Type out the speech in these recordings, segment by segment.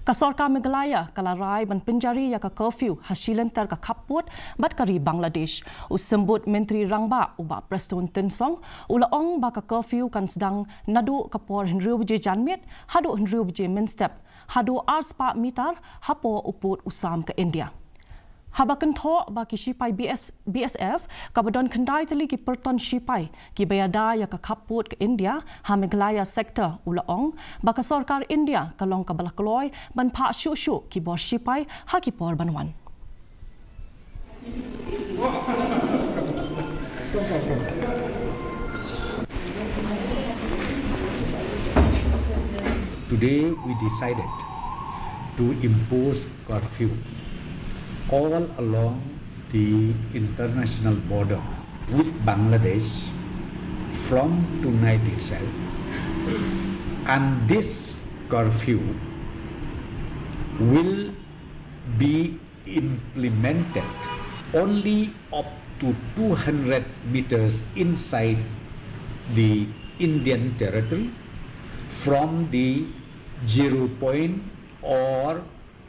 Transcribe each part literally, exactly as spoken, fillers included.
Ka sorkar Meghalaya ka la rai ban pynjari ïa ka curfew ha shilynter ka khappud bad ka ri Bangladesh. U symbud Myntri Rangbah u Bah Prestone Tynsong u la ong ba ka curfew kan sdang naduh ka por hynriew baje janmiet haduh hynriew baje mynstep, haduh arspah mitar hapoh u pud u sam ka India. Haba kynthoh ba ki shipai B S, B S F kaba don khyndai tylli ki pyrton shipai kiba ïada ïa ka khappud ka India ha Meghalaya sector, u la ong ba ka sorkar India ka long kaba la kloi ban phah shuh shuh ki bor shipai ha ki por ban wan. Today we decided to impose curfew all along the international border with Bangladesh from tonight itself, and this curfew will be implemented only up to two hundred meters inside the Indian territory from the zero point or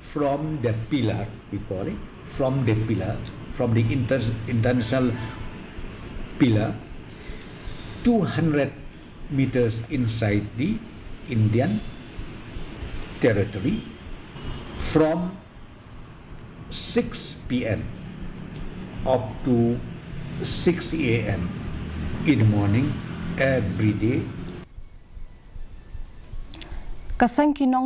from the pillar, we call it, from the pillar, from the inter- international pillar, two hundred meters inside the Indian territory from six p.m. up to six a.m. in the morning every day. Ka seng ki nong